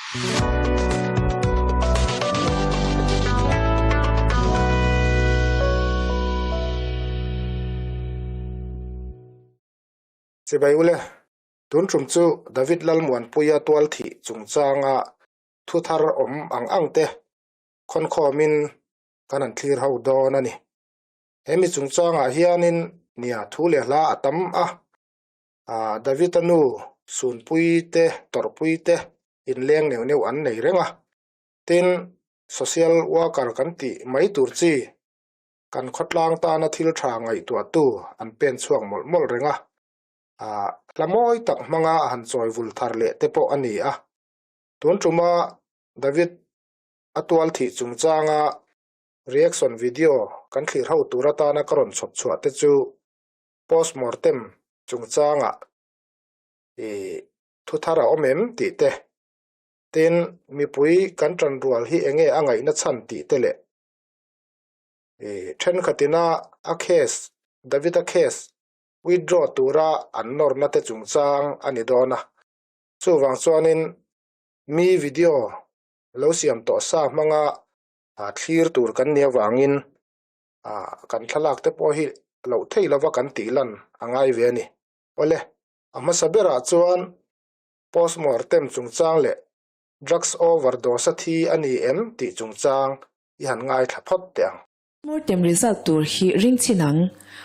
Chibai ule, tun tum chu David Lalmuanpuia tualthih chungchanga thu thar awm ang ang te khawnkhawmin kan han thlir ho dawn a ni. Hemi chungchangah hianin nia thu leh hla a tam a, David-a nu Sunpui te Tawrhpui te inleng neuh neuh an nei reng a, tin social worker kan tih mai tur chi kan khawtlang tana thil tha ngaihtuahtu an pen chhuak mawlh mawlh reng a, hla mawi tak hmanga a han chawi vul thar leh te pawh a ni a. Tun tuma David a tual thih chungchanga reaction video kan thlir ho tur atana ka rawn chhawp chhuah te chu postmortem chungchangah ih thu thar a awm em tih te, tin mipui kan tan rual hi enge a ngaihna chhan tih te leh ih thenkhatina a case David-a case withdraw tura an nawrna te chungchang a ni dawn a, chuvang chuanin mi video lo siam tawh sa hmanga thlir tur kan nih avangin kan thlalak te pawh hi loh thei lova kan tih lan a ngai ve a ni. Awle, a hmasa berah chuan postmortem chungchang leh drugs overdose a thi a ni em tih chungchang i han ngaithla phawt teh ang. Postmortem result tur hi ring chin ang.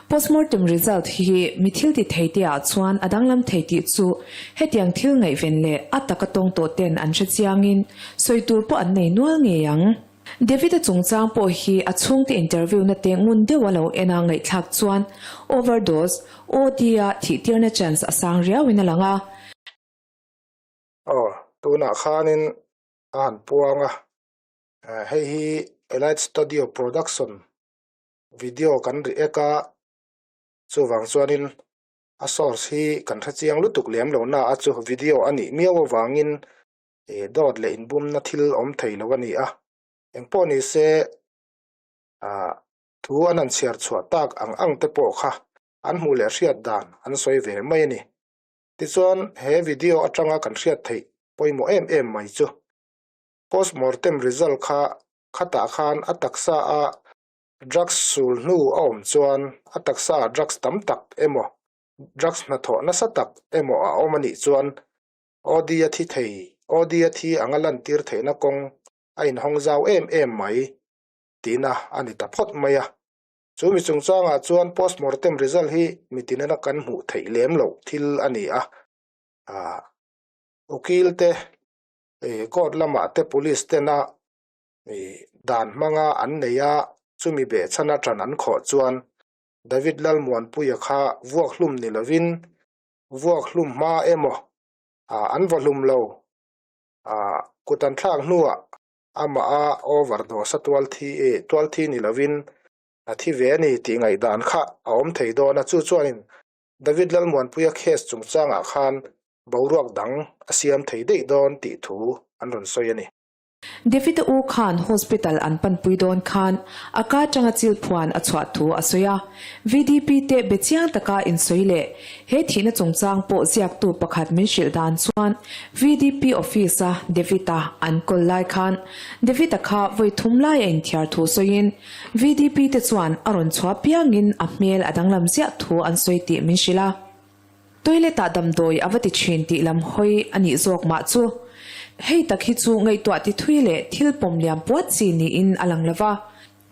Postmortem result hi mi thil ti thei te ah chuan a danglam thei tih chu hetiang thil ngaihven leh a taka tawng tawh ten an hre chiangin sawi tur pawh an nei nual ngei ang. David-a chungchang pawh hi a chhungte interview na te ngun deuh a lo en a ngaihthlak chuan overdose, OD, a thih tirna chance a sang riauin a lang a. Aw, tunah khanin a han puang a, Hei hi Elite Studio Production video kan react a, chuvang chuanin a source hi kan hre chiang lutuk lem lo na a chu video a nih miau avangin dawt leh inbumna thil awm thei lo a ni a. Engpawh ni se ah thu an han chhiar chhuah tak ang ang te pawh kha an hmuh leh hriat dan an sawi ve mai a ni. Tichuan he video atanga kan hriat theih pawimawh em em mai chu Postmortem result kha khatah khan a taksa a drugs sul hnu a awm chuan a taksa ah drugs tam tak emaw drugs hnathawh nasa tak emaw a awm anih chuan OD a thi thei, OD a thi anga lantir theihna kawng a inhawng zau em em mai tihna a ni ta phawt mai a. Chu mi chungchangah chuan postmortem result hi mitinena kan hmuh theih lem loh thil a ni a, ukil te court lamah te police tena dan hmanga an nei a, chumi behchhan atan an khawh chuan David Lalmuanpuia kha vuak hlum ni lovin vuak hlum hma emaw an vaw hlum lo, kut an thlak hnuah amah a overdose a tual thi ni lovin a thi ve a ni tih ngaihdan kha a awm thei dawn a, chu chuanin David Lalmuanpuia case chungchangah khan boruak dang a siam thei daih dawn tih thu an rawn sawi a ni. David-a u khan hospital an panpui dawn khan a ka atanga chil phuan a chhuah thu a sawi a. VDP te be chiang taka insawi leh he thihna chungchang pawh ziaktu pakhat min hrilh dan chuan VDP office-a David-a an kawl lai khan David-a kha vawi thum lai a inthiar thu sawiin VDP te chuan a rawn chhuah piangin a hmel a danglam ziah thu an sawi tih min hrilh a. Toilet ah damdawi a va ti thin tih lam hawi a nih zawk mah chu. Hei tak hi chu ngaihtuah ti thui leh thil pawm liam puat chi niin a lang lo va.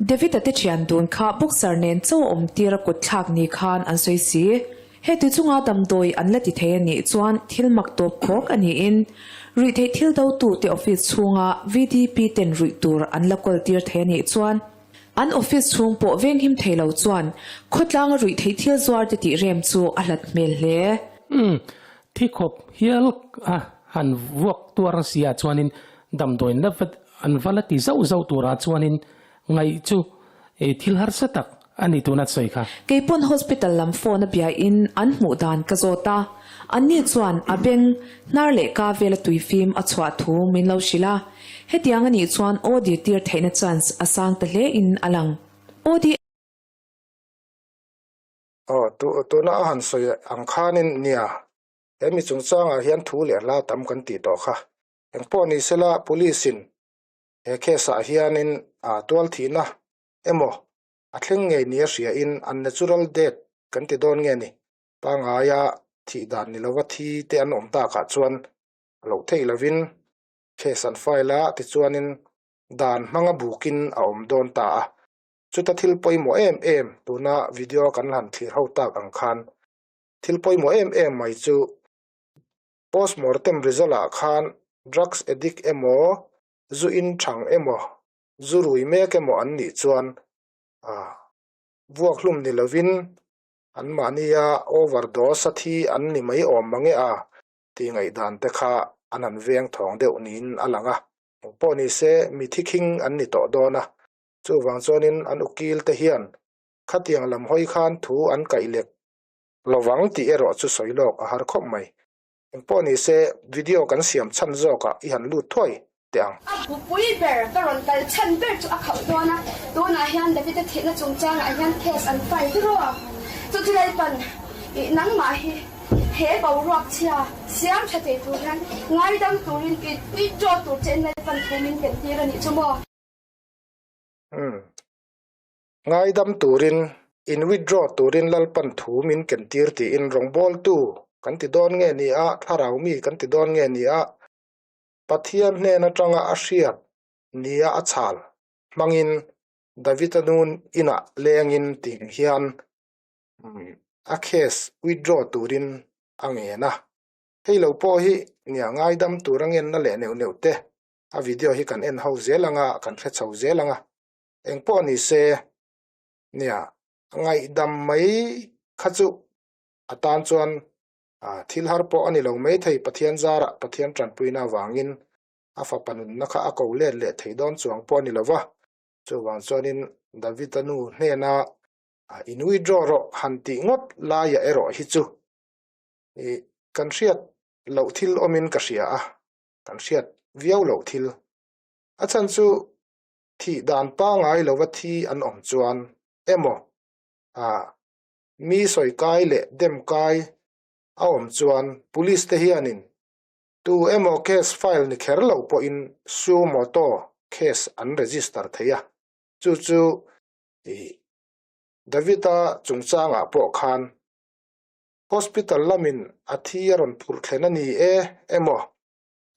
David-a te thian dun kha boxer nen chaw awm tir a kut thlak ni khan an sawi si. Heti chunga damdawi an la ti thei a nih chuan thil mak tawp khawk a niin ruihtheih thil dotu te office chhunga VDP ten ruih tur an la kawl tir thei a nih chuan An office chhung pawh venghim thei lo chuan khawtlanga ruih theih thil zuar te tih rem chu a hlat hmel hle. Umm, thi khawp hial a han vuak tuar si ah chuanin damdawiin la vat an va la ti zauh zauh turah chuanin ngaih chu thil harsa tak a ni tuna sawi kha. Keipawn hospital lam phone a bia in an hmuh dan ka zawt a, anni chuan a beng, hnar leh ka vela tuifim a chhuah thu min lo hrilh a. Hetiang a nih chuan OD tir theihna chance a sang ta hle in a lang. OD. Aw, tu, tuna a han sawi ang khanin nia, he mi chungchangah hian thu leh hla tam kan tih tawh kha. Engpawh ni sela police in he case ah hianin ah tual thihna emaw a thleng ngei nia hria in unnatural death kan ti dawn nge ni pangaia thih dan ni lova thi te an awm takah chuan a loh theih lovin case an file a tichuanin dan hmanga bukin a awm dawn ta a. Chuta thil pawimawh em em tuna video kan han thlir ho tak ang khan thil pawimawh em em mai chu postmortem result ah khan drugs addict emaw zu in thang emaw zu rui mek emaw an nih chuan ah vuak hlum ni lovin an mahnia overdose a thi an ni mai awm mange a tih ngaihdan te kha an han veng thawng deuh niin a lang a. Engpawh ni se mi thikhing an ni tawh dawn a, chuvang chuanin an ukil te hian khatiang lam hawi khan thu an kaih lek lovang tih erawh chu sawi lawk a har khawp mai. Engpawh ni se video kan siam chhan zawkah i han lut thuai teh ang. A bupui ber ka rawn kal chhan ber chu a khauh dawn a, tunah hian David-a thihna chungchangah hian case an file tir aw. Chu chu Lalpan ih nangmah hi he boruak chhia siam tha thei tur hian ngaidam turin i withdraw tur che in Lalpan thu min ken tir a nih chu maw? Umm. Ngaidam turin, in withdraw turin Lalpan thu min ken tir tiin rawngbawltu kan ti dawn nge ni a, thlarau mi kan ti dawn nge ni a, Pathian hnen atanga a hriat nia a chhal hmangin David-a nun inah lengin tih hian a case withdraw turin a ngen a. Hei lo pawh hi nia ngaidam tur a ngenna leh neuh neuh te a video hi kan en ho zel anga kan hre chho zel anga engpawh ni se nia ngaihdam mai kha chu a tan chuan thil har pawh a ni lo maithei Pathian zarah Pathian tanpuina avangin a fapa nunna kha a ko let leh thei dawn chuang pawh a ni lo va, chuvang chuanin David-a nu hnena in withdraw rawh han tih ngawt laiah erawh hi chu kan hriat loh thil awmin ka hria a, kan hriat viau loh thil. A chhan chu thih dan pangai lova thi an awm chuan emaw mi sawi kai leh dem kai a awm chuan police te hianin tu emaw case file ni kher lo pawhin suo moto case an register thei a, chu chu ih David-a chungchangah pawh khan hospital lamin a thi a rawn phurh thlen a ni e emaw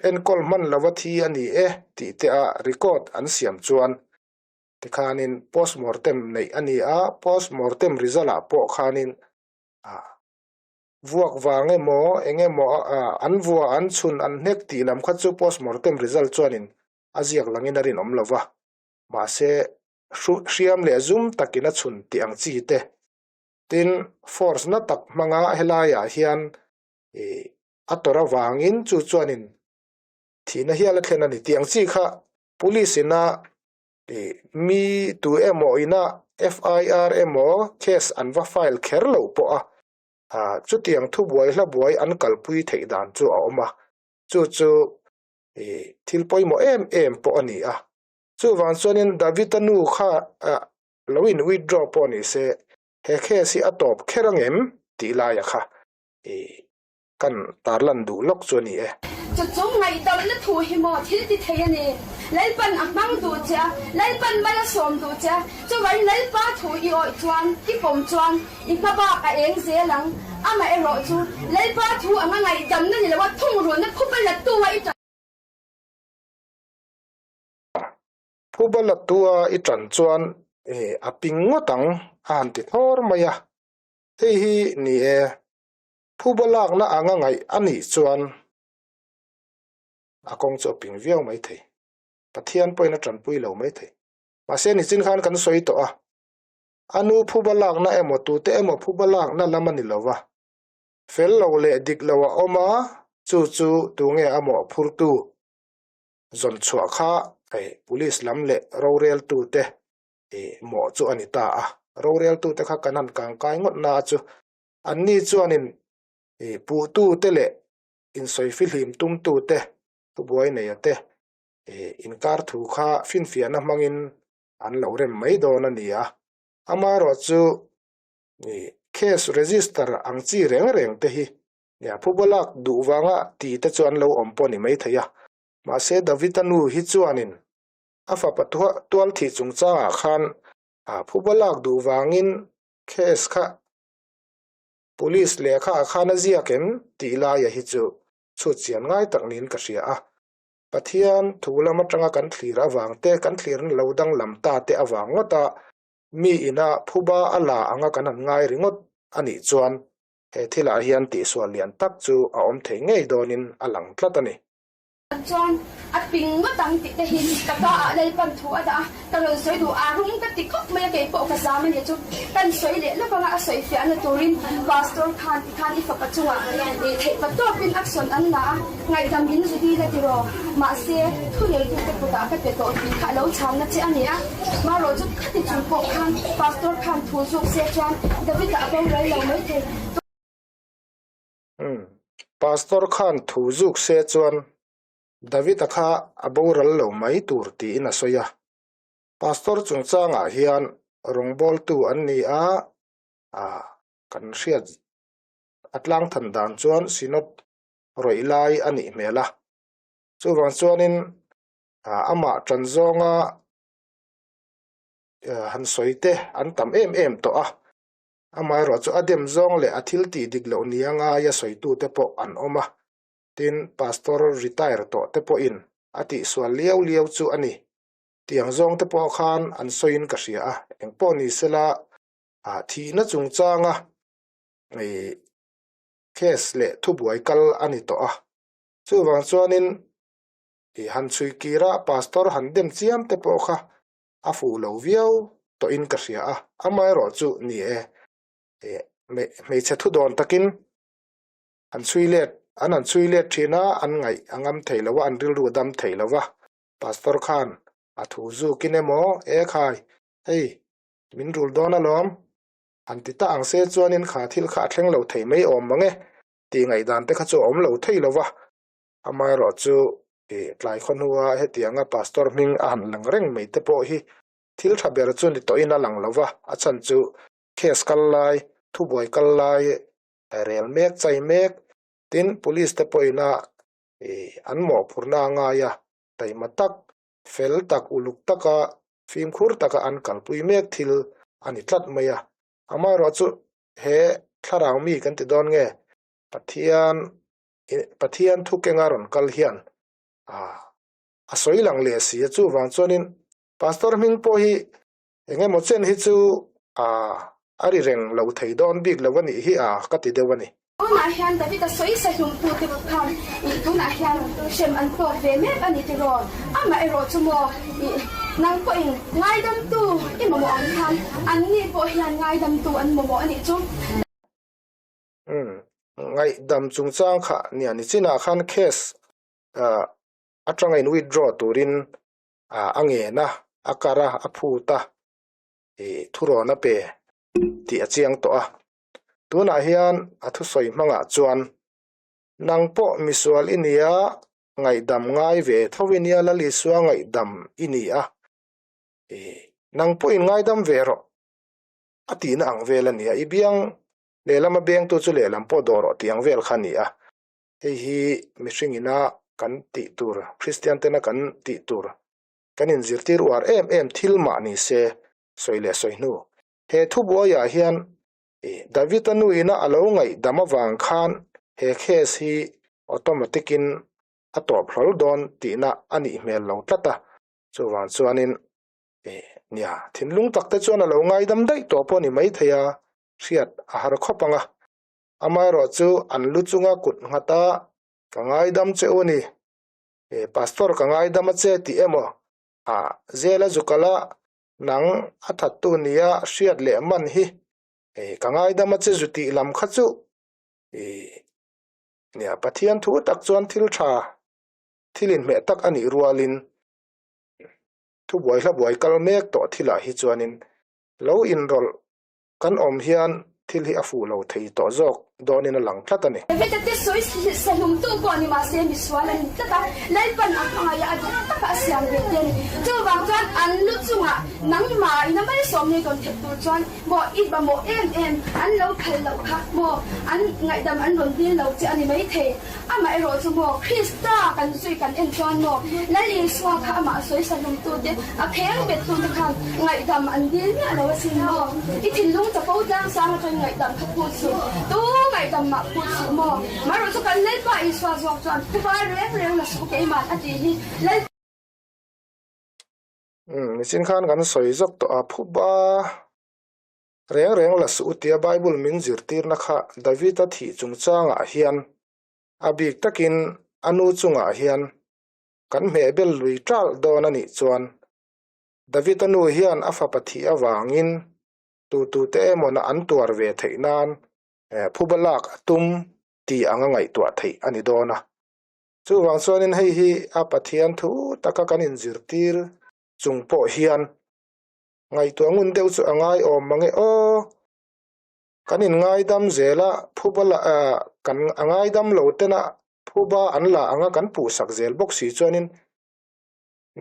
enkawl hman lova thi a ni e tih te a record an siam chuan Tikhanin postmortem neih a ni a, postmortem result ah pawh khanin ah vuak vang emaw eng emaw an vua an chhun an hnek tih lam kha chu postmortem result chuanin a ziak langin a rinawm lo va, mahse hriam leh zum takin a chhun tih ang chi te. Tin, force na tak hmanga helaiah hian ih a tawrh avangin chu chuanin thihna hial a thlen a ni tih ang chi kha police ina Ih, mi tu emaw ina FIR emaw case an va file kher lo pawh a, ah chutiang thubuai hlabuai an kalpui theih dan chu a awm a, chu chu ih thil pawimawh em em pawh a ni a. Chuvang chuanin David-a nu kha ah lo in withdraw pawh ni se he case hi a tawp kher angem tih laia kha ih Kan tarlan duh lawk chu a ni e. Chu chung ngaihdamna thu hi maw thil ti thei a ni. Lalpan a hmang duh che a, Lalpan mal a sawm duh che a, chuvain Lalpa thu i awih chuan, i pawm chuan i hma bak a eng zel ang. Amaherawh chu, Lalpa thu anga ngaihdamna ni loa thungrulna phuba lattu a i tan. Phuba lattu a i tan chuan a ping ngawt ang a han ti thawr mai a. Hei hi ni e. Phuba lakna anga ngaih a nih chuan a kawng chu a ping viau mai thei. Pathian pawhin a tanpui lo mai thei. Mahse nichin khan kan sawi tawh a, a nu phuba lakna emaw tute emaw phuba lakna lam a ni lo va, fel lo leh dik lo a awm a, chu chu tunge a mawhphurtu zawn chhuah kha hei police lam leh roreltute mawh chu a ni ta a. Roreltute kha kan han kangkai ngawt na chu Anni chuanin puhtute leh insawi-fihlim tumtute thubuai neia te inkar thu kha finfiahna hmangin an lo rem mai dawn a ni a. Amaherawh chu case register ang chi reng reng te hi phuba lak duh vanga ti te chu an lo awm pawh a ni maithei a. Mahse David-a nu hi chuanin a fapa tual thih chungchangah khan a phuba lak duh vangin case kha Police lehkha ah khan a ziak em tih laia hi chu chhut chian ngai tak niin ka hria a. Pathian thu lam atanga kan thlir avang te, kan thlirna lo danglam ta te avang ngawta mi ina phuba a la anga kan han ngai ringawt a nih chuan he thilah hian tihsual lian tak chu a awm thei ngei dawnin a lang tlat a ni. Chuan a ping ngawt ang tih te hi ka pa ah Lalpan thu a dah a, ka rawn sawi duh a rum ka ti khawp mai a, kei pawh ka zam a ni chu. Kan sawi leh lawk anga a sawi fiahna turin Pastor khan ti khan i fapa chungah ih theih pa tawpin action an la a, ngaihdam in zu dil a ti raw. Mahse, thu neitute kutah ka pe tawh tih kha a lo chhamna che a ni a. Marawh chu khati chung pawh khan Pastor khan thu zuk se chuan David-a a boral lo maithei. Umm, Pastor khan thu zuk se chuan David-a kha a boral lo mai tur tiin a sawi a. Pastor chungchangah hian rawngbawltu an ni a, ah, kan hriat a tlangthan dan chuan Synod rawih lai a nih hmel a. Chuvang chuanin ah, amah ṭan zawnga han sawi te an tam em em tawh a. Amaherawh chu a dem zawng leh a thil tih dik loh nia ngaia sawitute pawh an awm a, tin, Pastor retire tawh te pawhin a tihsual liau liau chu a ni. Tiang zawng te pawh khan an sawiin ka hria a, engpawh ni sela thihna chungchanga case leh thubuai kal a ni tawh a. Chuvang chuanin han chhui kira Pastor han dem chiam te pawh kha a fuh lo viau tawhin ka hria a, amaherawh chu ni e, hmeichhe thu dawn takin an chhui let, an han chhui let thin a, an ngaih a ngam thei lo a, an rilru a dam thei lo va, Pastor khan a thu zukin emaw, e khai, hei, min rul dawn alawm, han ti ta ang se chuanin kha thil kha a thleng lo thei mai awm mang e, tih ngaihdan te kha chu a awm lo thei lo va, Amaherawh chu tlai khaw hnua hetianga pastor hming a han lang reng mai te pawh hi thil tha ber chu ni tawhin a lang lo va, a chhan chu case kal lai, thubuai kal lai, rel mek, chai mek, tin police te pawhin a an mawhphurhna a ngai a, taima tak, fel tak, uluk taka, fimkhur taka an kalpui mek thil a ni tlat mai a. Amaherawh chu he thlarau mi kan ti dawn nge Pathian Pathian thu kenga rawn kal hian a sawi lang leh si a, chuvang chuanin Pastor hming pawh hi eng emaw chen hi chu a ri reng lo thei dawn bik lo a nih hi a ka ti deuh a ni. Tunah hian David-a sawi sahlumtu te pawh khan ih tunah hian hrem an tawk ve mek a ni tiraw? Amah erawh chu maw ih nang pawhin ngaidamtu i mamawh ang khan anni pawh hian ngaidamtu an mamawh a nih chu. Umm, ngaihdam chungchang kha nia ni chinah khan case atanga in withdraw turin a ngen a, a kar a, a phut a, ih thurawn a pe tih a chiang tawh a. Tunah hian a thusawi hmangah chuan nang pawh misual i nia, ngaihdam ngai ve tho i nia, Lal Isua ngaihdam i ni a, ih nang pawhin ngaidam ve rawh a tihna ang vel a nia, i biang Lehlam a bengtu chu lehlam pawh dawh rawh tih ang vel kha a ni a. Hei hi mihring ina kan tih tur, Kristian tena kan tih tur, kan inzirtir uar em em thil mah ni se, sawi leh sawi hnu. He thubuaiah hian David-a nu ina a lo ngaihdam avang khan he case hi automatic in a tawp hlawl dawn tihna a nih hmel lo tlat a. Chuvang chuanin nia, thinlung tak te chuan a lo ngaidam daih tawh pawh a ni maithei a. hriat a har khawp ang a, amaherawh chu an lu chunga kut nghat a, Ka ngaidam che u ni, e Pastor ka ngaidam a che tih emaw, a zela zukala nang a thattu nia hriat leh man hi, e ka ngaidam a che zu tih lam kha chu, e nia Pathian thu tak chuan thil tha, thil inhmeh tak a nih rualin thubuai hlabuai kal mek tawh thilah hi chuanin lo inrawlh Kan awm hian thil hi a fuh lo thei tawh zawk. dawnin a lang tlat a ni. David-a te sawi sahlumtu pawh ni mahse misual a ni tlat a, Lalpan a hmangaih a, a duh taka a siam ve te a ni. Chuvang chuan an lu chungah nangmah ina malsawm nei dawn theih tur chuan maw i mamawh em em an lo phal loh kha maw an ngaihdam an rawn dil lo che a ni maithei. Amaherawh chu maw Krista kan zui kan en chuan maw Lal Isua kha amah sawi sahlumtute a pheng bettute khan ngaihdam an dil miah lo asin maw? I thinlung chapo tlangsang atangin ngaihdam kha phut suh, tu ngaihdam mah phut suh maw? Marawh chu kan Lalpa Isua zawk chuan phuba reng reng la suh keiman a tih hi Lal. Umm, nichin khan kan sawi zawk tawh a, phuba Reng reng la suh u tia Bible min zirtirna kha David-a thih chungchangah hian a bik takin a nu chungah hian kan hmehbel lui ṭalh dawn a nih chuan David-a nu hian a fapa thih avangin tutute emawna an tuar ve theih nan phuba lak a tum tih anga ngaihtuah theih a ni dawn a. Chuvang chuanin hei hi a Pathian thu taka kan inzirtir chung pawh hian Ngaihtuah ngun deuh chu a ngai awm mang e aw. Kan inngaidam zel a, phuba la kan a ngaidam lo tena phuba an la anga kan puhsak zel bawk si chuanin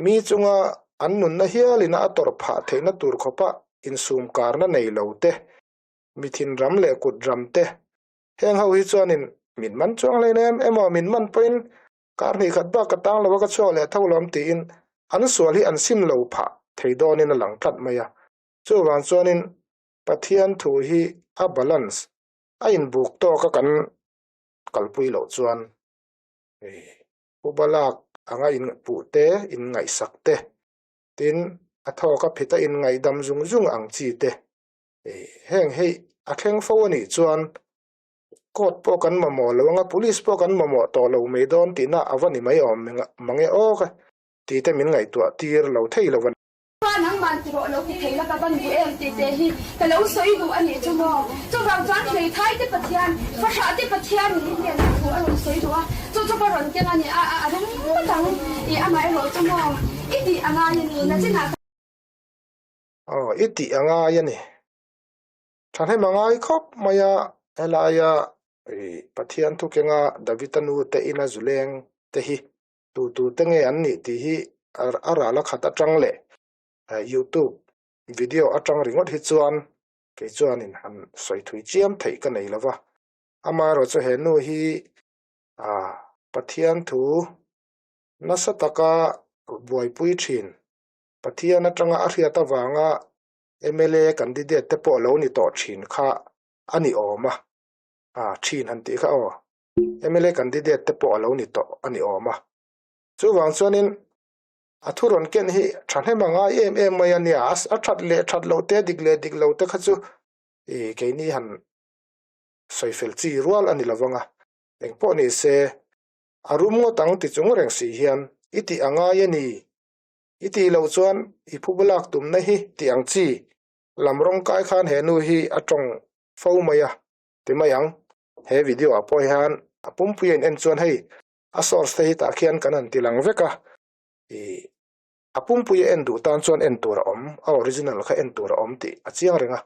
mi chunga an nunna hialina a tawrh phah theihna tur khawpa insumkarna nei lo te, mi thinram leh kutram te, heng ho hi chuanin min man chuang hlein em emaw min man pawhin Kar hnih khat bak ka tang lo a ka chhuak leh tho lawm tiin an sual hi an sim lo phah thei dawnin a lang tlat mai a. Chuvang chuanin Pathian thu hi a balance, a inbuk tawk a kan kalpui loh chuan Phuba lak anga inpuh te, inngaihsak te, tin a thawk a phit a inngaihdam zung zung ang chi te heng hei a thleng fo a nih chuan Court pawh kan mamawh lo anga police pawh kan mamawh tawh lo mai dawn tihna a va ni mai awm mange aw ka tih te min ngaihtuah tir lo thei lo a ni. Pa nangman ti rawh lo ti thei la ka van duh em tih te hi ka lo sawi duh a nih chu maw. Chuvang chuan hmeithai te Pathian, fahrah te Pathian in i hnenah thu a rawn sawi duh a, chu chu ka rawn keng a ni a, a rum ngawt ang i amaherawh chu maw i tih a ngai a ni nachinah ka. Aw i tih a ngai a ni. Thahnem a ngai khawp mai a, helaia Pathian thu kenga Davida nu te ina zuleng te hi tu tu te nge an nih tih hi a ral a khat atang leh youtube video atang ringawt hi chuan kei chuanin han sawi thui chiam theih ka nei lova. Amaherawhchu he nu hi Pathian thu nasa taka buaipui thin, Pathian atanga a hriat avanga mla candidate te pawh lo ni tawh thin kha a ni awm a, ah thin han tih kha aw, mla candidate te pawh a lo ni tawh a ni awm a. Chuvang chuanin a thu rawn ken hi thahnem a ngai em em mai a nia, a that leh that loh te, dik leh dik lo te kha chu ih keini han sawi fel chi rual a ni lo vang a, engpawh ni se a rum ngawt ang ti chung reng si hian i tih a ngai a ni. I tih loh chuan i phuba lak tumna hi tih ang chi lam rawng kai khan he nu hi a tawng fo mai a ti mai ang. He video ah pawh hian a pumpui a in en chuan hei a source te hi tah khian kan han ti lang vek a, ih a pumpui a en duh tan chuan en tur a awm, a original kha en tur a awm tih a chiang reng a.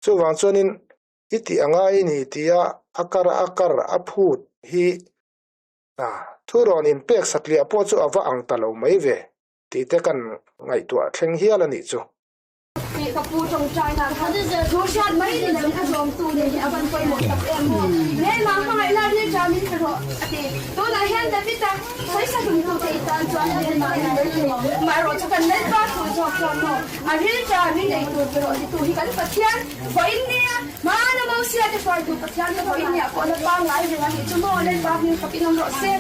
Chuvang chuanin i tih a ngai ni tia a kar a kar a phut hi A, thu rawn inpek satliah pawh chu a va ang ta lo mai ve tih te kan ngaihtuah thleng hial a nih chu. Tih ka pu tawngtaina khan thu hriat mai ni lovin a zawmtu nih hi a van pawimawh tak em maw? Hmelma hmangaihna ri ṭa min pe rawh a ti. Tunah hian David-a sawisa hlumtute i tan chuan hmelma a ni mai thei. Amaherawh chu kan Lalpa thu zawk chuan maw a ril ṭa min ei tur pe rawh titu hi kan Pathian vawiin nia Hmana Mosia te hruaitu Pathian te vawiin nia pawh la pangngai reng a nih chu maw Lalpa hming fakin awm rawh se.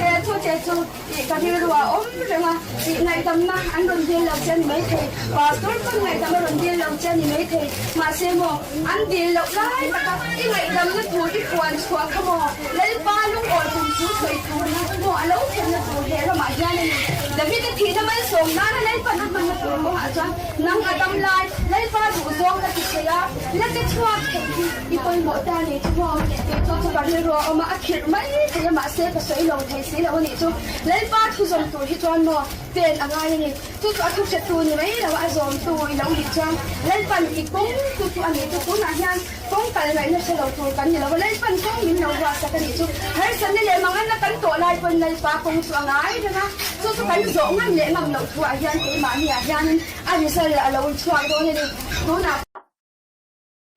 He thu che chu tih ka rilru a awm reng a, tih ngaihdamna an rawn dil lo che a ni maithei, Pastor pawn ngaihdam a rawn dil lo che a ni maithei, mahse maw an dil loh lai taka i ngaihdamna tur i puan chhuah kha maw Lalpa lungawi kum thu sawi tur maw a lo thlenna tur he ramah hian a ni. David-a thihna malsawm nana Lalpan a hmanna tur kawngah chuan nang a dam lai Lalpa duhzawng la ti thei a, la che chhuak thei hi i pawimawh ta ni chu maw? Tih chu chu ka rilru a awm a, a khirh mai thei a mahse ka sawi lo thei si lo a nih chu. Lalpa thu zawm tur hi chuan maw pen a ngai a ni. Chu chu a thu hretu ni mai lo a, a zawmtu i lo nih chuan Lalpan i kawng chu chu a nih chu. Tunah hian. Kawng kal ngaihna hre lo tur kan ni lo a, Lalpan kawng min lo ruahsak a nih chu. Harsatna leh manganna kan tawh lai pawn Lalpa kawng chu a ngai reng a, chu chu kan zawh ngam leh ngam loh thuah hian keimahniah hianin a result a lo chhuak dawn a ni. Tunah.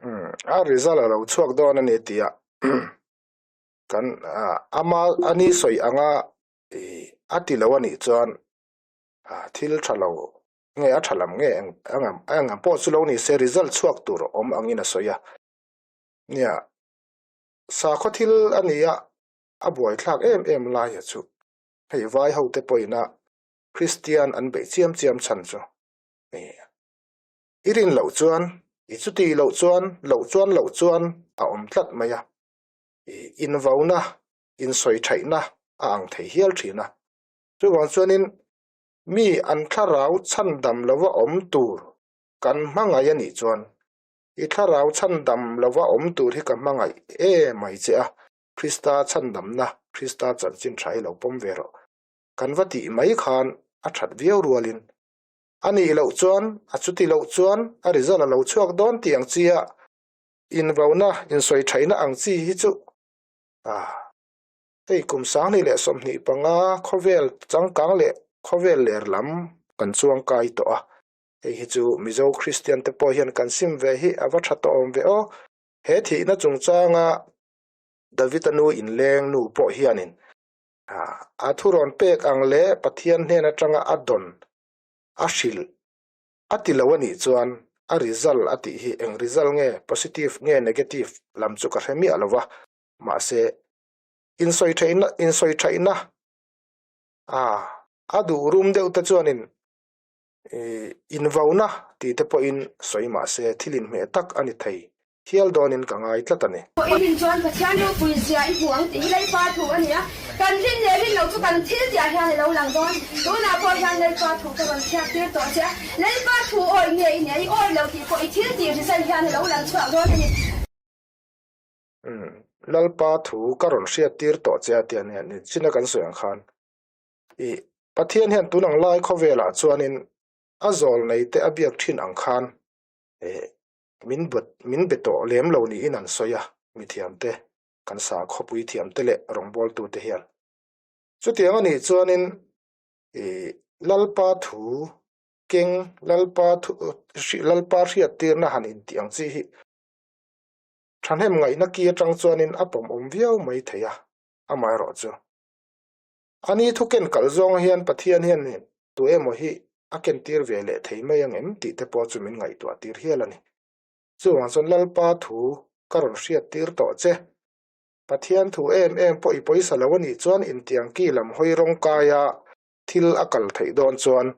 Umm, a result a lo chhuak dawn a ni tih ah kan ama a ni sawi anga a ti lo a nih chuan thil tha lo nge a tha lam nge eng eng ang pawh chu lo ni se result chhuak tur awm angin a sawi a. Nia, sakhaw thil a ni a, a buaithlak em em lai a chu. Hei vai ho te pawhin a Kristian an beih chiam chiam chhan chu i rin loh chuan, i chuti loh chuan, loh chuan loh chuan a awm tlat mai a. Invauna, insawi thaihna a ang thei hial thin a. Chuvang chuanin mi an thlarau chhandam lova awm tur kan hmangaih a nih chuan i thlarau chhandam lova awm tur hi ka hmangaih e mai che a, Krista chhandamna, Krista chanchin tha hi lo pawm ve rawh. Kan va tih mai khan a that viau rualin a nih loh chuan a chuti loh chuan a result a lo chhuak dawn tih ang chi a invauna, insawi thaihna ang chi hi chu ah. Hei kum 2025 khawvel changkang leh khawvel ler lam kan chuang kai tawh a, hei hi chu Mizo Kristian te pawh hian kan sim ve hi a va tha tawh awm ve aw. He thihna chungchanga David-a nu inleng nu pawh hianin a thurawn pek ang leh Pathian hnen atanga a dawn a hrilh a ti lo a nih chuan a result a tih hi eng result nge positive nge negative lam chu ka hre miah lo va, mahse insawi theihna insawi theihna a a duh rum deuh te chuanin ih invauna tih te pawhin sawi mahse thil inhmeh tak a ni thei hial dawnin ka ngai tlat a ni. I rin chuan Pathian ropui zia i hmu ang tih hi Lalpa thu a ni a, kan rin leh rin loh chu kan thil tihah hian a lo lang dawn. Tunah pawh hian Lalpa thu ka rawn phiak tir tawh che a, Lalpa thu awi nge i nia, i awi lo tih pawh i thil tih result hian a lo lang chhuak dawn a ni. Umm, Lalpa thu ka rawn hriat tir tawh che a tia nia, ni china kan sawi ang khan. I Pathian hian tun ang lai khawvelah chuanin a zawl nei te a biak thin ang khan eh min bet min be tawh lem lo niin an sawi a, mithiam te, kan sa khawpui thiam te leh rawngbawltu te hian. Chutiang a nih chuanin i Lalpa thu keng Lalpa thu Lalpa hriat tirna han intih ang chi hi Thahnem ngaihna ki atang chuanin a pawm awm viau mai thei a, amaherawh chu. A ni thu ken kalh zawng hian Pathian hian tu emaw hi a kentir ve leh thei mai ang em tih te pawh chu min ngaihtuah tir hial a ni. Chuvang chuan Lalpa thu ka rawn hriat tir tawh che. Pathian thu em em pawh i pawisa lo a nih chuan intiang ki lam hawi rawng kaia thil a kal theih dawn chuan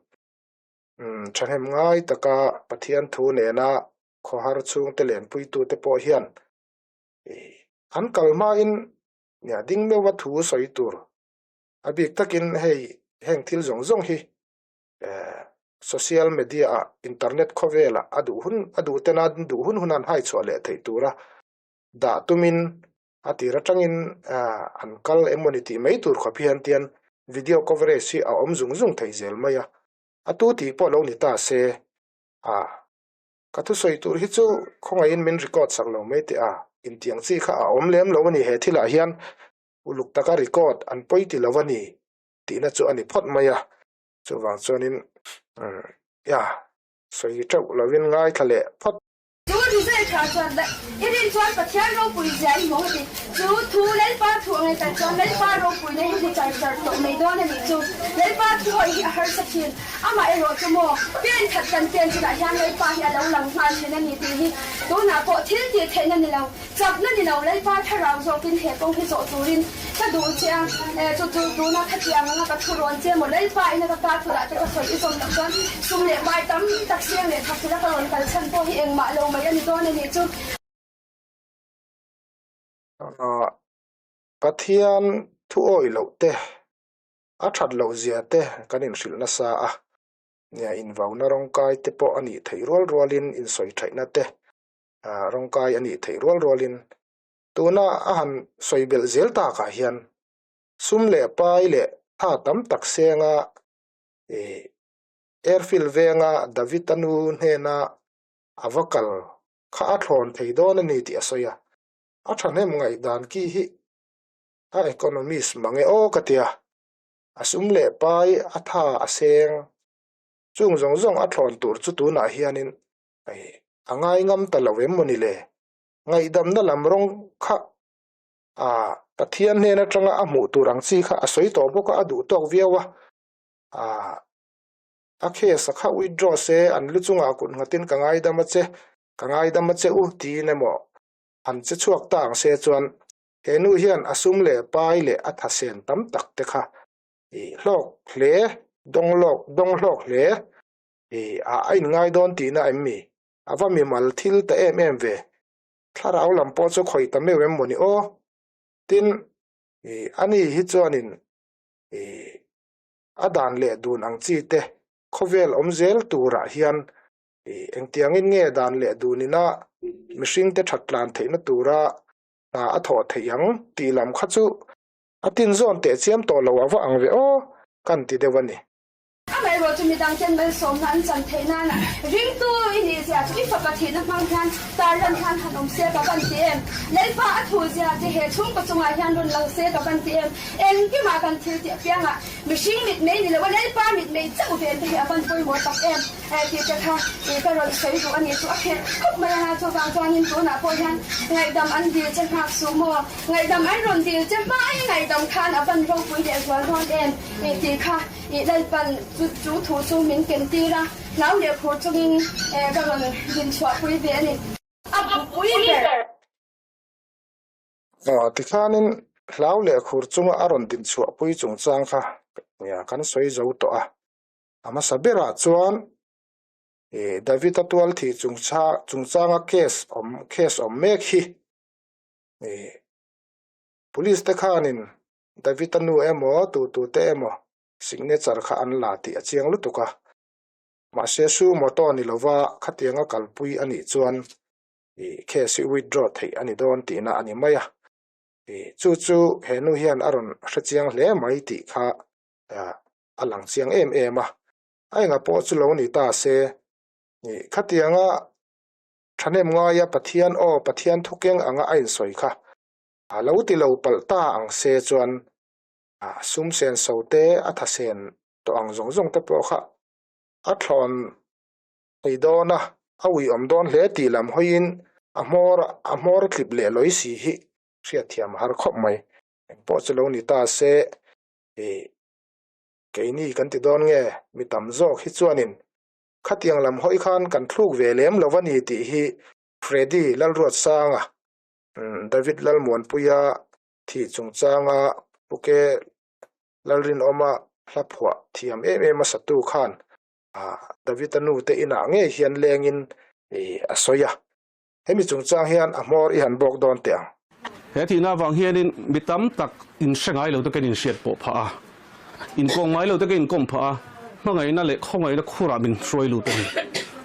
thahnem ngai taka Pathian thu nena khawhar chhungte lenpuitute pawh hian an kal hmain nia ding meuha thu sawi tur a bik takin hei heng thil zawng zawng hi social media ah internet khawvelah a duh hun a duh tena an duh hun hun an hai chhuah leh theih tura dah tumin a tir atangin an kal emawni tih mai tur khawp hian tian video coverage hi a awm zung zung thei zel mai a, a tu tih pawh lo ni ta se a. Ka thusawi tur hi chu khawngaihin min record sak lo mai teh a, intiang chi kha a awm lem lo a ni he thilah hian uluk taka record an pawi ti lo a ni tihna chu a ni phawt mai a, chuvang chuanin ya sawi teuh lovin ngaithla leh phawt. Chu result tha chuan i rin chuan Pathian ropui zia i hmu a ti. Chu thu Lalpa thu ang etan chuan Lalpa ropuina hi hmu char char tawh mai dawn a nih chu. Lalpa thu awih hi a harsa thin. Amah erawh chu maw, pen khat kan pen chunah hian Lalpa hi a lo lang nghal thin a ni tih hi tunah pawh thil tih theihna ni lo, chakna ni lo, Lalpa thlarau zawkin he kawng hi zawh turin ka duh che a. Chu chu tuna khatiang anga ka thu rawn che maw, Lalpa ina ka ta thu dah te ka sawi i zawm tak chuan sum leh pai tam tak siang leh thak thila ka rawn kal chhan pawh hi engmah lo mai a ni dawn a nih chu. Pathian thu awih loh te, a that loh zia te kan inhrilh nasa a, nia invauna rawngkai te pawh a nih theih rual rualin insawi thaihna te rawngkai a nih theih rual rualin tuna a han sawi belh zel takah hian sum leh pai leh tha tam tak senga airfield venga David-a nu hnena a va kal. kha a thlawn thei dawn a ni tih a sawi a, a thahnem ngaihdan ki hi a economist mang e aw ka tia, a sum leh pai a tha a seng, chung zawng zawng a thlawn tur chu tunah hianin a ngai ngam ta lo em maw ni le? Ngaihdamna lam rawng kha a Pathian hnen atanga a hmuh tur ang chi kha a sawi tawh bawk a, a duh tawk viau a, a case a kha withdraw se an lu chungah kut nghatin ka ngaidam a che, ka ngaidam a che u tiin emaw an che chhuak ta ang se chuan he nu hian a sum leh pai leh a thasen tam tak te kha i hlawk hle, dawng lawk dawng hlawk hle i a a inngai dawn tihna em mi? A va mimal thil ta em em ve. Thlarau lam pawh chu khawih ta meuh em mawni aw? Tin, i ani hi chuanin i a dan leh dun ang chi te khawvel awm zel turah hian i engtiangin nge dan leh dunina mihringte that tlan theihna tura hna a thawh theih ang tih lam kha chu a tinzawn teh chiam tawh lo a va ang ve aw kan ti deuh a ni. Amaherawh chu midang ten malsawmna an chan theih nana ringtu i nih zia chu i fapa thihna hmang hian tarlan hian han awm se ka van ti em? Lalpa a thu zia te he chhungkaw chungah hian rawn lang se ka van ti em? Engkimah kan thil tih apiangah mihring mitmei ni lo a Lalpa mitmei chauh ven te hi a van pawimawh tak em? Tih te kha ka rawn sawi duh a ni chu a khelh khawp mai anga chuvang chuanin tunah pawh hian ngaihdam an dil che nghak suh maw? Ngaihdam an rawn dil che hma i ngaihdam khan a van ropui leh zual dawn em? Tih kha i Lalpan chu chu thu chu min ken tir a, hlau leh phur chungin ka rawn din chhuahpui ve a ni. A bupui ber. Aw, tikhanin hlau leh khur chunga a rawn din chhuahpui chungchang kha kan sawi zo tawh a. A hmasa berah chuan David-a tualthih chungchanga case awm case awm mek hi Police te khanin David-a nu emaw tutute emaw signature kha an la tih a chiang lutuk a. Mahse sumo ni lova khatianga kalpui a nih chuan case hi withdraw theih a ni dawn tihna a ni mai a. Chu chu he nu hian a rawn hre chiang hle mai tih kha a lang chiang em em a. A enga pawh chu lo ni ta se, khatianga thahnem ngaia Pathian aw Pathian thukeng anga a insawi kha a lo ti lo palh ta ang se chuan a sum sen so te a tha sen tawh ang zawng zawng te pawh kha a thlawn thei dawn a, a uiawm dawn hle tih lam hawiin a hmawr a hmawr tlip leh lawi si hi hriatthiam a har khawp mai. Engpawh chu lo ni ta se ih keini kan ti dawn nge mi tam zawk hi chuanin khatiang lam hawi khan kan thluk ve lem lo a ni tih hi Freddy Lalruatsanga David Lalmuanpuia thih chungchanga Puke Lalrinawma hla phuah thiam em em a satu khan David-a nu te inah ngei hian lengin a sawi a. Hemi chungchang hian a hmawr i han bawk dawn teh ang. He thihna avang hianin mi tam tak inhre ngai lo te kan inhriat pawh phah a, inkawm ngai lo te kan inkawm phah a, hmangaihna leh khawngaihna khurah min hruai lut a ni.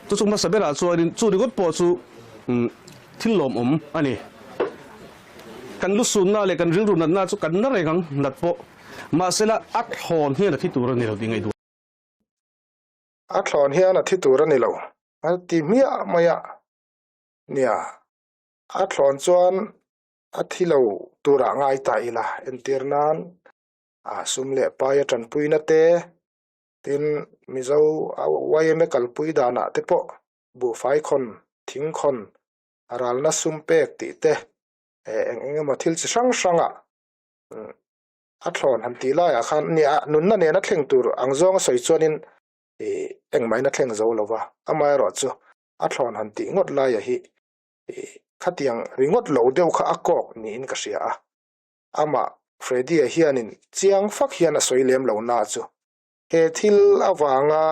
Chu chu hmasa berah chuanin chu ringawt pawh chu thil lawmawm a ni. Kan lusunna leh kan rilru natna chu kan na reng ang nat pawh, mahsela a thlawn hian a thi tur a ni lo tih ngaihtuah. A thlawn hian a thi tur a ni lo a ti hmiah mai a. Nia, a thlawn chuan a thi lo turah ngai ta ila, entir nan a sum leh pai a tanpuina te, tin Mizo yma kalpui danah te pawh buhfai khawn, thing khawn, ralna sum pek tih te, eng eng emaw thil chi hrang hrangah a thlawn han tih laiah khan nia nunna nena thleng tur ang zawnga sawi chuanin engmahin a thleng zo lo va, amaherawhchu a thlawn han tih ngawt laia hi khatiang ringawt lo deuh kha a kawk niin ka hria a, amah Freddy-a hianin chiang fak hian a sawi lem lo na chu he thil avanga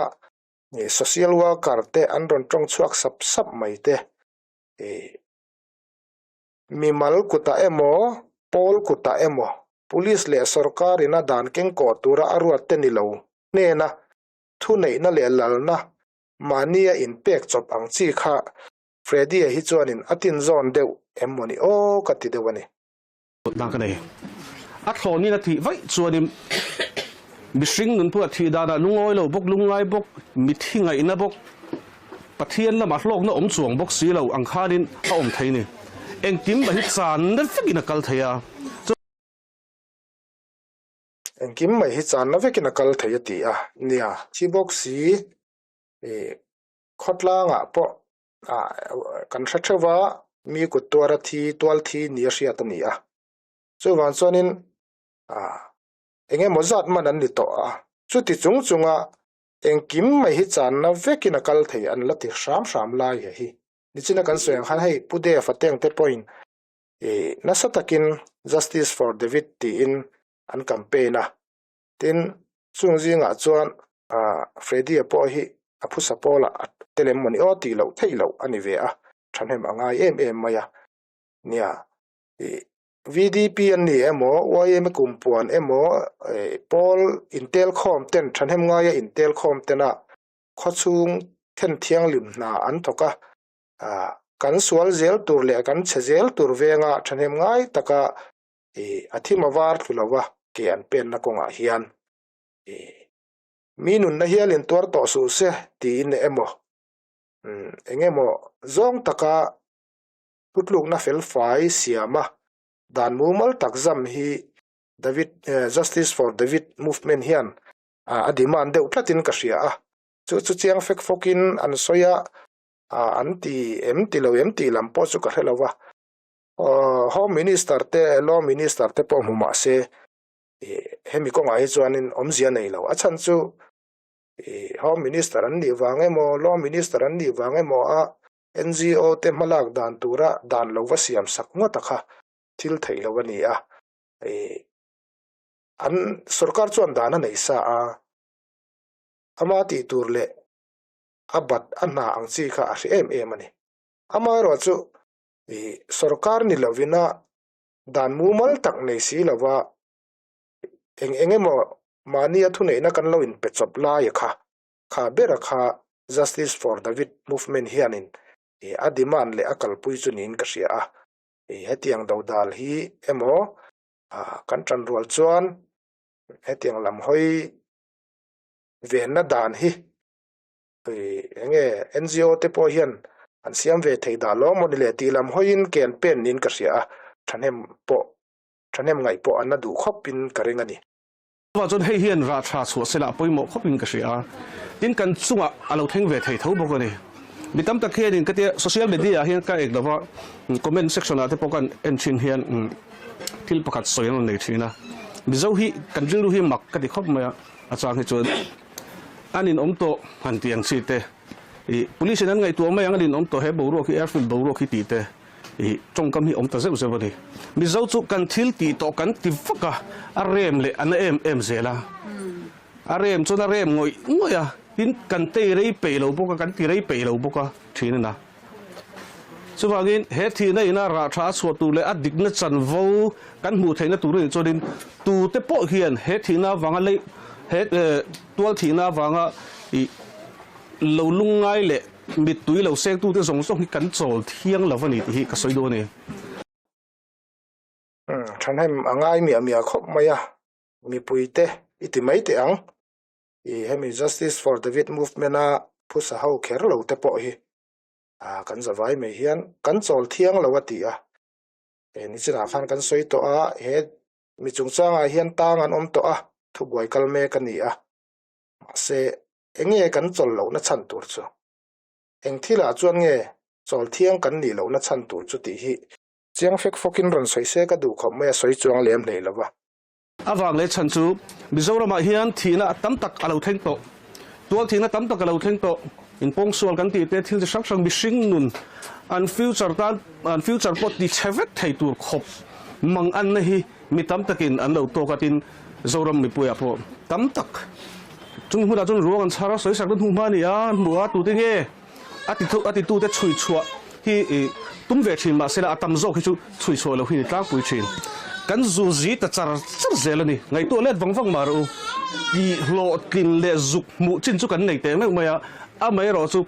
social worker te an rawn tawng chhuak sap sap mai te mimal kutah emaw pawl kutah emaw police leh sorkar ina dan kengkawh tura a ruat te ni lo hnena thuneihna leh lalna Mahnia inpek chawp ang chi kha Freddy-a hi chuanin a tinzawn deuh em maw ni aw ka ti deuh a ni. Dang ka nei. A thlawnin a thih vaih chuanin mihring nunpui a thih danah lungawi lo bawk, lungngai bawk, mithi ngaihna bawk. Pathian lamah hlawkna awm chuang bawk si lo ang khanin a awm thei ni. Engkim mah hi channa vekin a kal thei a. Engkim mai hi channa vekin a kal thei a ti a. Nia, thi bawk si ih khawtlangah pawh ah kan hre theuh a, mi kut tuara thi tual thi ni a hriat a ni a. Chuvang chuanin ah eng emaw zat man an ni tawh a, chuti chung chunga engkim mai hi channa vekin a kal thei an la ti hram hram lai he hi. Nichina kan sawi ang khan hei Pu Dev a teng te pawhin ih nasa takin Justice for David tiin an campaign a, tin chung zingah chuan ah Freddy-a pawh hi a phusa pawlah a tel em mawni aw tih loh theih loh a ni ve a, thahnem a ngai em em mai a nia ih VDP an ni emaw, yma kumpuan emaw, pawl intelkhawm ten, thahnem ngaia intelkhawm tena khawchhung then thianghlim hna an thawk a, kan sual zel tur leh kan chhe zel tur venga thahnem ngai taka a thim a var thlu lova ke an penna kawngah hian mi nunna hialin tuar tawh suh se tiin emaw eng emaw zawng taka Thutlukna felfai siama dan mumal tak zam hi David Justice for David movement hian a demand deuh tlatin ka hria a, chu chu chiang fek fawkin an sawi a, an ti em ti lo em tih lam pawh chu ka hre lo va. Home Minister te Law Minister te pawh hmu mah se hemi kawngah hi chuanin awmzia nei lo. A chhan chu Home Minister an nih vang emaw Law Minister an nih vang emaw a NGO te hmalak dan tura dan lo va siam sak ngawt a kha thil theih lo a ni a, ih an sorkar chuan dan a nei sa a, ama tih tur leh a bat a hna ang chi kha a hre em em a ni. Amaherawhchu ih sorkar ni lovina dan mumal tak nei si lova eng eng emaw mahnia thuneihna kan lo inpe chawp lai a kha Kha bera kha Justice for David movement hianin a demand leh a kalpui chu niin ka hria a. Hetiang dodal hi emaw kan tanrual chuan hetiang lam hawi venna dan hi enge NGO te pawh hian an siam ve thei dah lo mawni le tih lam hawiin ke an pen niin ka hria a, thahnem pawh thahnem ngaih pawh an la duh khawpin ka ring a ni. Chuvang chuan hei hian rah tha chhuah sela a pawimawh khawpin ka hria a, tin kan chungah a lo thleng ve thei tho bawk a ni. Mi tam tak hianin ka tia social media ah hian ka ek lova comment section ah te pawh kan en thin hian thil pakhat sawi an rawn nei thin a, Mizo hi kan rilru hi mak ka ti khawp mai a, a chang hi chuan an inawm tawh han tih ang chi te, ih police in an ngaihtuah mai ang an inawm tawh he boruak hi airfield boruak hi tih te. Ih, tawngkam hi awm ta zeuh zeuh a ni. Mizo chu kan thil tih tawh kan ti vak a, a rem leh a na em em zel a. A rem chuan a rem ngawih ngawih a, tin kan tei rei peih lo bawk a, kan ti rei peih lo bawk a thin a na. Chuvangin he thihna ina rah tha a chhuah tur leh a dikna chanvo kan hmuh theihna tur a nih chuanin tute pawh hian he thihna avanga lei he tual thihna avanga ih lo lungngai leh Mittui lo sengtute zawng zawng hi kan chawl thiang lo a ni tih hi ka sawi duh a ni. Thahnem a ngai miah miah khawp mai a, mipuite i ti mai teh ang. I hemi Justice for David movement a phusa ho kher lo te pawh hi kan zavai mai hian kan chawl thiang lo a ti a. He nichinah khan kan sawi tawh a, he mi chungchangah hian tang an awm tawh a, thubuai kal mek a ni a. Mahse, enge kan chawl lohna chhan tur chu? Eng thilah chuan nge chawl thiang kan nih lohna chhan tur chu tih hi chiang fek fawkin rawn sawi se ka duh khawp mai a sawi chuang lem hlei lo va. A vang leh chhan chu Mizoramah hian thihna tam tak a lo thleng tawh. Tual thihna tam tak a lo thleng tawh. Inpawngsual kan tih te thil chi hrang hrang mihring nun an future tan an future pawh ti chhe vek thei tur khawp mang anna hi Mi tam takin an lo tawk a tin Zoram mipuiah pawh tam tak chung hmunah chuan ruang an chhar a, sawisak na hnuhma a ni a, an hmu a, tute nge a ti a titute chhui chhuah hi ih tum ve thin mahsela a tam zawk hi chu chhui chhuah loh hi ni tlangpui thin. Kan zu zi ta char char zel a ni. Ngaihtuah let vang vang mah rawh u. Tih hlawhtlin leh zuk hmuh chin chu kan nei teh meuh mai a, amaherawh chu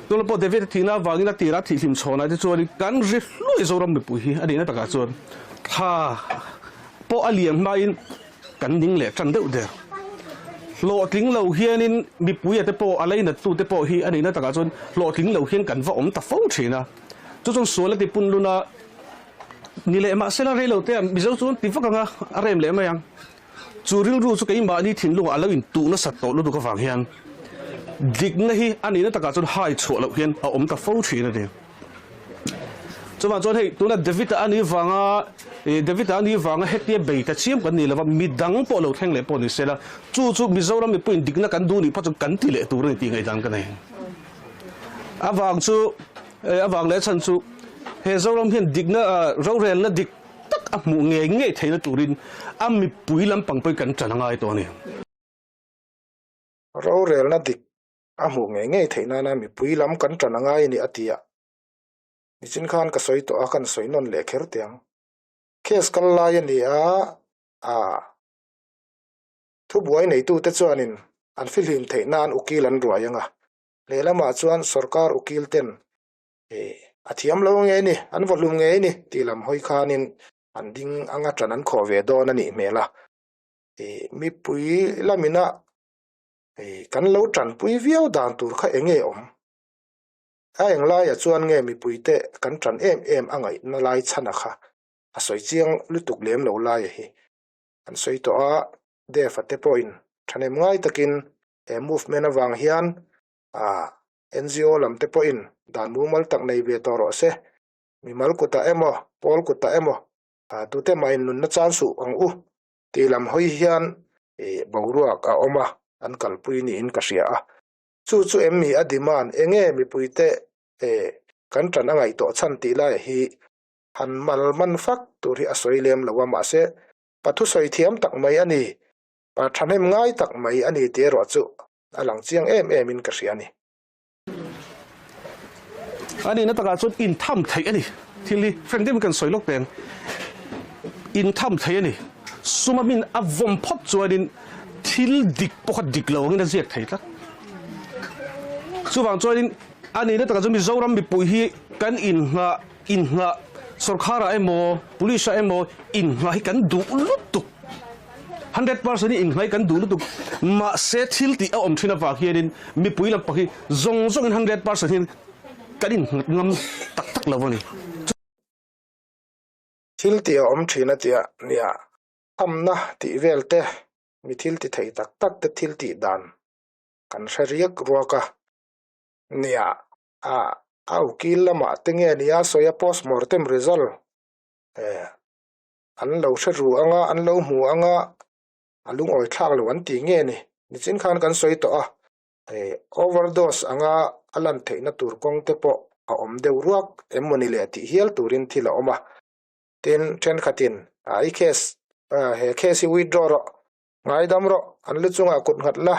Tuna pawh David a thihna avangin a tirah thihhlim chhawnah te chuanin kan ri hluai Zoram mipui hi a nihna takah chuan thla pawh a liam hmain kan ning leh tan deuh der. Hlawhtling lo hianin mipuia te pawh a leinattu te pawh hi a nihna takah chuan hlawhtling lo hian kan va awm ta fo thin a. Chu chuan sual a ti pun lun a ni leh mahsela rei lo te ah Mizo chuan ti vak anga a rem leh mai ang. Chu rilru chu keimahni thinlungah a lo intuh nasat tawh lutuk avang hian dikna hi a nihna takah chuan hai chhuah loh hian a awm ta fo thin a ni. Chuvang chuan hei tuna David-a a nih vanga David-a a nih vanga hetia bei ta chiam kan ni lova midang pawh lo thleng leh pawh ni sela chu chu Mizoram mipuiin dikna kan duh nih phawt chu kan ti leh tur a ni tih ngaihdan ka nei. A vang chu a vang leh chhan chu he Zoram hian dikna rorelna dik tak a hmuh ngei ngei theihna turin a mipui lampang pawhin kan ṭan a ngai tawh a ni. Rorelna dik a hmuh ngei ngei theih nana mipui lam kan ṭan a ngai a ni a ti a. Nichin khan ka sawi tawh a, kan sawi nawn leh kher teh ang. Case kal lai a ni a, a thubuai neitute chuanin an fihlim theih nan ukil an ruai ang a. Lehlamah chuan sorkar ukil ten a thiam lo ngei ni, an vawhlum ngei ni tih lam hawi khanin an ding anga ṭan an khawh ve dawn a nih hmel a. Mipui lamina kan lo ṭanpui viau dan tur kha eng nge awm? A eng laiah chuan nge mipuite kan ṭan em em a ngaihna lai chhana kha a sawi chiang lutuk lem lo laia hi an sawi tawh a, Dev-a te pawhin ṭhahnem ngai takin he movement avang hian NGO lam te pawhin dan mumal tak nei ve tawh rawh se, mimal kutah emaw pawl kutah emaw tute mahin nunna chan suh ang u tih lam hawi hian boruak a awm a, an kalpui niin ka hria a. Chu chu em mi a demand enge mipuite kan tan a ngaih tawh chhan tih lai hi han mal man fak tur hi a sawi lem lo a, mahse pa thusawi thiam tak mai a ni, pa thahnem ngai tak mai a ni tih erawh chu a lang chiang em em in ka hria a ni. A nihna takah chuan intham theih a ni. Thil hi friend deuhin kan sawi lawk teng. Intham theih a ni. Suma min a vawm phawt chuanin thil dik pawh kha dik lo angin a ziak thei tlat. Chuvang chuanin a nihna takah chuan Mizoram mipui hi kan inngah inngah sorkharah emaw police ah emaw inngah hi kan duh lutuk. 100% hi inhnai kan duh lutuk. Mahse thil tih a awm thin avang hianin mipui lampang hi zawng zawngin 100% hian kan innghat ngam tak tak lo a ni. Thil tih a awm thin a tia nia, thamna tih vel te, mi thil ti thei tak tak te thil tih dan kan hre riak ruak a nia, a a ukil lamah te nge nia sawi a postmortem result eh. An lo hre ru anga, an lo hmu anga, a lungawi thlak lo an ti nge ni. Nichin khan kan sawi tawh a, hei overdose anga a lan theihna tur kawng te pawh a awm deuh ruak em mawni le tih hial turin thil a awm a. Tin, thenkhatin i case, he case hi withdraw rawh, ngaidam rawh, an lu chungah kut nghat la,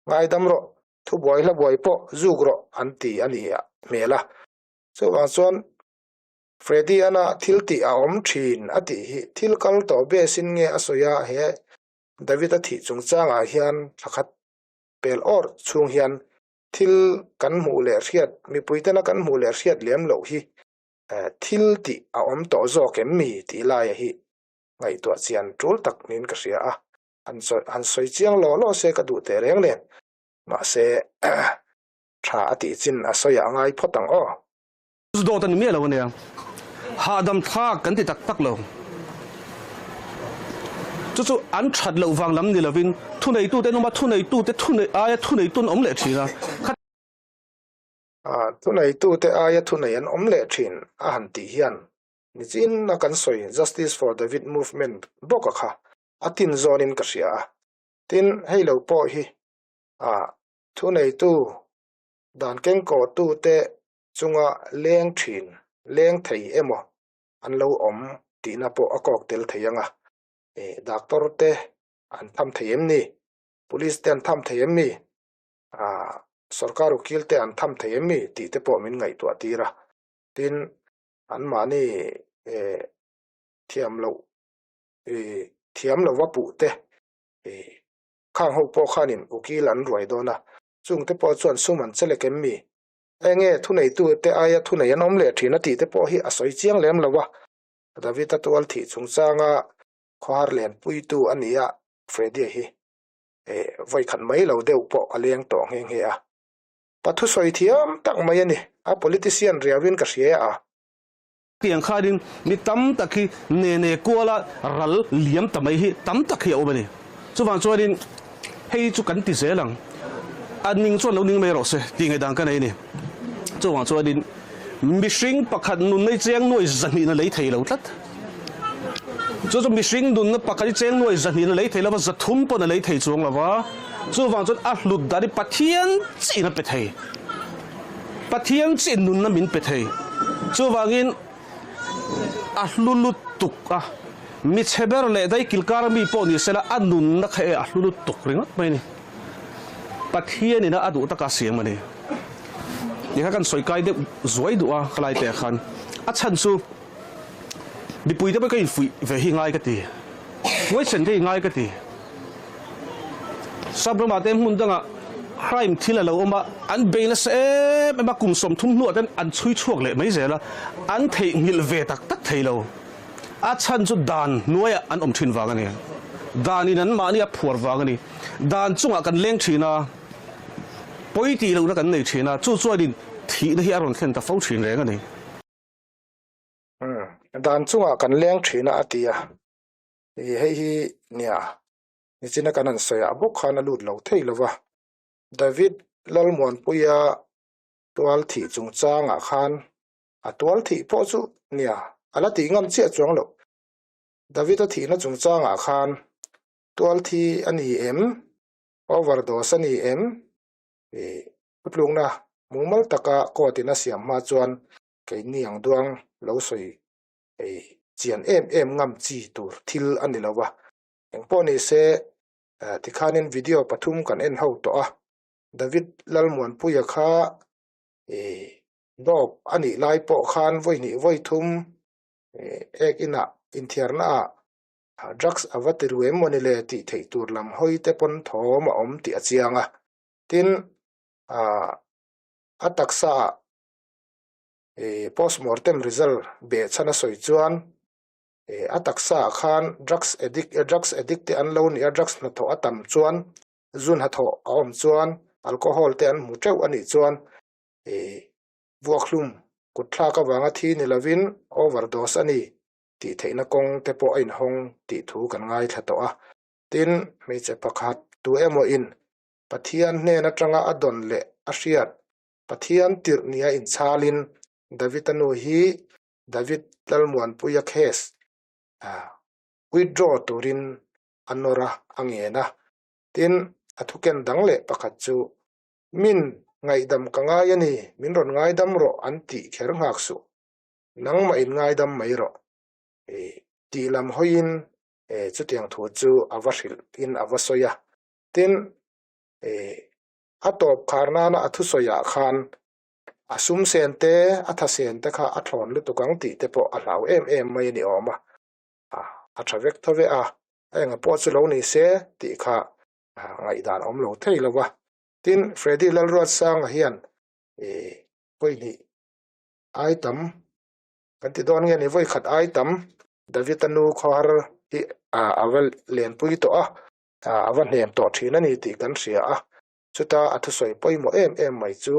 ngaidam rawh, thubuai hlabuai pawh zuk rawh an ti a ni hmel a. Chuvang chuan Freddy ana thil tih a awm thin a tih hi thil kal tawh besin nge a sawi a, he David a thih chungchangah hian thlakhat pel awr chhung hian thil kan hmuh leh hriat, mipui tena kan hmuh leh hriat lem loh hi thil tih a awm tawh zawk em mi tih laia hi ngaihtuah chian tul tak niin ka hria a, han sawi han sawi chiang law law se ka duh teh reng nen, mahse tha a tih chin a sawi ah ngai phawt ang aw. Dawt a ni miah lo a nia. Hahdam thlak kan ti tak tak lo. Chu chu an that loh vang lam ni lovin thuneitute an awm a, thuneitute thunei aia thuneitu an awm leh thin a. Kha. Thuneitute aia thunei an awm leh thin a han tih hian nichin a kan sawi Justice for David movement bawk a kha a tin zawnin ka hria a. Tin, hei lo pawh hi thuneitu dan kengkawhtute chunga leng thin, leng thei emaw an lo awm tihna pawh a kawk tel thei ang a. Doctor te an tham thei em ni? Police te an tham thei em mi? Sorkar ukil te an tham thei em mi? Tih te pawh min ngaihtuah tir a. Tin, anmahni thiam loh, thiam lova puh te, khang ho pawh khanin ukil an ruai dawn a. Chungte pawh chuan sum an chelek em mi? Enge thuneitute aia thunei an awm leh thin a tih te pawh hi a sawi chiang lem lo a. David-a tual thih chungchanga khawhar lenpuitu a ni a, Freddy-a hi. Eh, vawi khat mai lo deuh pawh a leng tawh nghe nghe a. Pa thusawi thiam tak mai a ni, a politician riauin ka hria a. Tiang khanin mi tam tak hi nene kuala ral liam ta mai hi tam tak hi a awm a ni. Chuvang chuanin hei chu kan ti zel ang, a ning chuan lo ning mai rawh se tih ngaihdan ka nei a ni. Chuvang chuanin mihring pakhat nunna hi cheng nuai zahnihna lei thei lo tlat. Chu chu mihring nunna pakhat hi cheng nuai zahnihna lei thei lova zathum pawn a lei thei chuang lova, chuvang chuan a hlut dan hi Pathian chiin a pe thei. Pathian chiin nunna min pe thei. Chuvangin a hlu lutuk a, mi chhe ber leh daih kilkar mi pawh ni sela a nunna kha e a hlu lutuk ringawt mai a ni. Pathianin a duh taka siam a ni. Tikha kan sawi kai deuh zuai duh a khalai te ah khan a chhan chu mipui te pawh ka infuih ve hi ngai ka ti. Huaisen te hi ngai ka ti. Sap ramah te hmun dangah crime thil a lo awm a, an bei nasa em em a, kum 30 hnuah ten an chhui chhuak leh mai zel a, an theihnghilh ve tak tak thei lo. A chhan chu dan hnuaiah an awm thin vang a ni. Danin an mahni a phuar vang a ni. Dan chungah kan leng thin a, pawi tih lohna kan nei thin a, chu chuanin thihna hi a rawn thlen ta fo thin reng a ni. Umm, dan chungah kan leng thin a a ti a, i hei hi nia, nichina kan han sawi ah bawk khan a lut lo thei lo va. David Lalmuanpuia tual thih chungchangah khan a tual thih pawh chu nia, a la tih ngam chiah chuang loh. David-a thihna chungchangah khan tual thi a ni em? Overdose a ni em? I thutlukna mumal taka court in a siam hma chuan keini ang duang lo sawi ei chian em em ngam chi tur thil a ni lo va. Engpawh ni se tikhanin video pathum kan en ho tawh a, David Lalmuanpuia kha i dawp a nih lai pawh khan vawi hnih vawi thum ek inah inthiarna ah drugs a va ti ru em mawni le tih theih tur lam hawi te pawn thawm a awm tih a chiang a. Tin, a taksa ah postmortem result behchhan a sawi chuan a taksa ah khan drugs addict drugs addict te an lo nih a drugs hnathawh a tam chuan zu hnathawh a awm chuan alcohol te an hmu teuh a nih chuan vuakhlum kutthlak avanga thi ni lovin overdose a ni tih theihna kawng te pawh a inhawng tih thu kan ngaithla tawh a. Tin, hmeichhe pakhat tu emaw in Pathian hnen atanga a dawn leh a hriat Pathian tirh nia inchhalin David-a nu hi David Lalmuanpuia case withdraw turin a nawr a, a ngen a. Tin, a thuken dang leh pakhat chu, Min ngaihdam ka ngai a ni, min rawn ngaidam rawh an tih kher nghak suh. Nangmah in ngaidam mai rawh. Tih lam hawiin chutiang thu chu a va hrilh in a va sawi a. Tin, a tawp khar nana a thusawiah khan a sum sen te, a tha sen te kha a thlawn lutuk ang tih te pawh a hlau em em mai a ni awm a. A tha vek tho ve a, a enga pawh chu lo ni se tih kha ngaihdan a awm lo thei lo va. Tin, Freddy Lalruatsanga hian vawi hnih ai tam kan ti dawn nge ni vawi khat ai tam David-a nu khawhar hi a va lenpui tawh a, a va hnem tawh thin a ni tih kan hria a. Chuta a thusawi pawimawh em em mai chu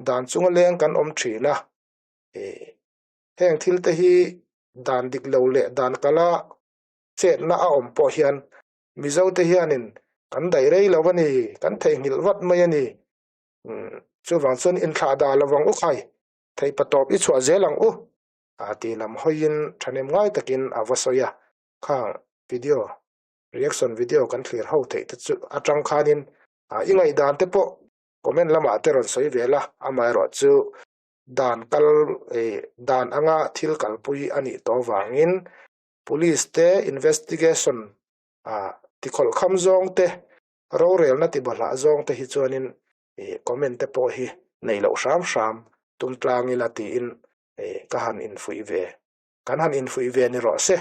dan chunga leng kan awm thin a, heng thil te hi dan dik lo leh dan kala chetna a awm pawh hian Mizo te hianin kan daih rei lo a ni, kan theihnghilh vat mai a ni. Chuvang chuan inthlah dah lo vang u khai, theihpa tawp i chhuah zel ang u, a ti lam hawiin thahnem ngai takin a va sawi a. Khang video, reaction video kan thlir ho theih te chu atang khanin i ngaihdan te pawh comment lamah te rawn sawi ve la, amaherawh chu dan kal dan anga thil kalpui a nih tawh vangin Police te investigation ah tikhawlh kham zawng te, rorelna tibawlhah zawng te hi chuanin ih comment te pawh hi nei loh hram hram tum tlang ila tiin ih ka han infuih ve, kan han infuih ve ni rawh se.